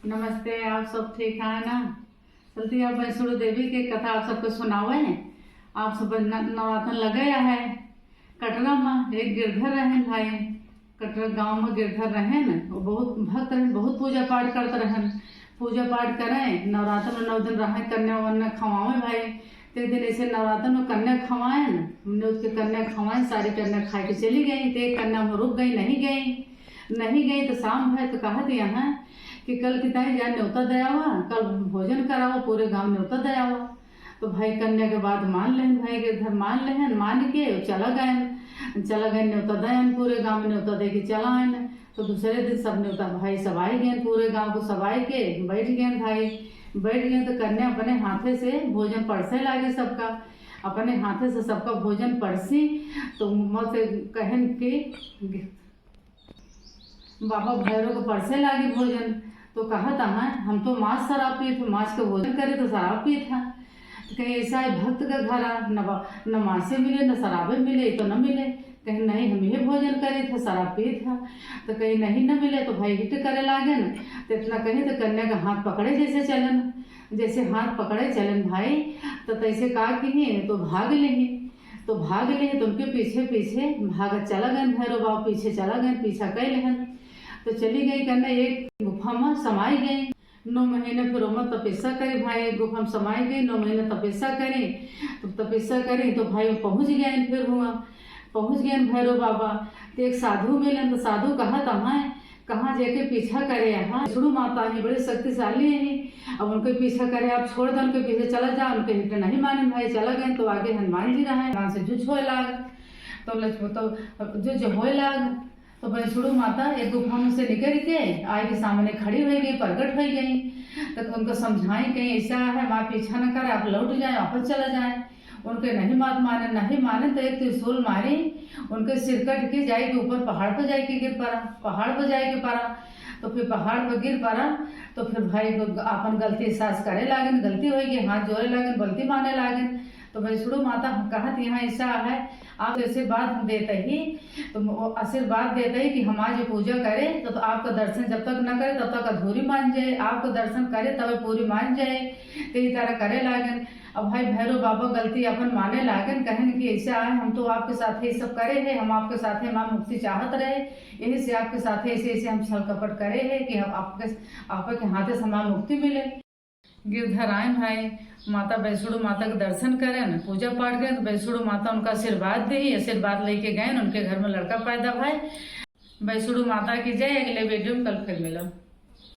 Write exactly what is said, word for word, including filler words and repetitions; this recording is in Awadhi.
नमस्ते, आप सब ठीक है ना? चलती आप बैसुड़ू देवी के कथा आप सबको सुनावे हैं। आप सब न-, नवरातन लगे है। कटरा में एक गिरधर रहन भाई, कटरा गांव में गिरधर रहन, वो बहुत भक्त रहन, बहुत पूजा पाठ करत रहन। पूजा पाठ करें, नवरातन में नौ दिन रहें, कन्या वन्या खवावें भाई। ते दिन ऐसे नवरातन में कन्या खवाएन, नौ के कन्या खवाएन, सारी कन्या खाए के चली गई। ते एक कन्या में रुक गई, नहीं गई, नहीं गई। तो शाम भय तो कहत यहाँ कि कल की ताई जा न्योता दयावा, कल भोजन करावा, पूरे गांव न्योता दयावा। तो भाई कन्या के बात मान लेहन, भाई गिरधर मान लेहन, मान के चला गयन, चला गयन न्योता दयन, पूरे गांव में न्योता दे के चला आयन। तो दूसरे दिन सब न्योता भाई सब आई गयन, पूरे गांव को सब आई के बैठ गयन भाई। बैठ गयन तो कन्या अपने हाथे से भोजन परसे लागे सबका, अपने हाथे से सबका भोजन परसी। तो मत कहन कि बाबा भैरव को परसे लागे भोजन। तो कहत है, हम तो मांस शराब पीत है, मांस के भोजन करे तो शराब पीत है। तो कहीं ऐसा है भक्त का घर आ, न बा-, न मांसे मिले, न शराबे मिले, तो न मिले। कहीं नहीं, हम ये भोजन करे थे, शराब पीत है। तो कहीं नहीं न मिले, तो भाई हिट करे लागन। तो इतना कहीं तो कन्या का हाथ पकड़े जैसे चलन, जैसे हाथ पकड़े चलन भाई। तो तैसे का किहे, तो भाग लेही। तो भाग लेही, तो उनके पीछे पीछे भागत चला गयन, भैरव बाबा पीछे चला गयन, पीछा कइ लेहन। तो चली गई कन्या एक गुफा में समाई गई। नौ महीने फिर ओमा तपस्या करी भाई, एक गुफा में समाई गई, नौ महीने तपस्या करी। तो तपस्या करी तो भाई पहुँच गयन, फिर हुआ पहुँच गयन भैरव बाबा। तो एक साधु मिलन, तो साधु कहत हैं, कहाँ जाके पीछा करे यहाँ? बैसुड़ू माता ही बड़ी शक्तिशाली है, अब उनके पीछा करे, आप छोड़ दो, उनके पीछे चला जा। उनके हिट नहीं माने भाई, चला गए तो आगे हनुमान जी रहे, हनुमान से जुझ होए लाग। तो लक्ष्मण तो जुझ होए लाग, तो बैसुड़ू माता एक गुफा में से निकल के आए के सामने खड़ी हो गई, प्रकट हो गई। तो उनको समझाई, कहीं ऐसा है, माँ पीछा न करे, आप लौट जाए, वापस चला जाए। उनके नहीं बात माने, नहीं माने तो एक त्रिशूल मारी, उनके सिर कट के जाए के ऊपर पहाड़ पर जाए के गिर पड़ा, पहाड़ पर जाए के पड़ा। तो फिर पहाड़ पर गिर पड़ा, तो फिर भाई को अपन गलती एहसास करे लागन, गलती होई गई, हाथ जोड़े लागन, गलती माने लागन। तो बैसुड़ू माता कहत यहाँ ऐसा है, आप आशीर्वाद देते ही, तो वो आशीर्वाद देते ही कि हम आज पूजा करें, तो, तो आपका दर्शन जब तक न करे तब तक अधूरी मान जाए, आपका दर्शन करे तब पूरी मान जाए। तो ये तरह करे लागन। अब भाई भैरव बाबा गलती अपन माने लागन, कहन कि ऐसा है, हम तो आपके साथे ये सब करे हैं, हम आपके साथे हमार मुक्ति चाहत रहे, यही से आपके साथे ऐसे ऐसे हम छल कपट करे हैं कि हम आपके, आपके हाथे से हमार मुक्ति मिले। गिरधर आयन भाई, माता बैसुड़ू माता के दर्शन करेन, पूजा पाठ करेन, तो बैसुड़ू माता उनका आशीर्वाद देही, आशीर्वाद लेके गएन, उनके घर में लड़का पैदा भाई। बैसुड़ू माता की जय। अगले video में कल फिर मिलो।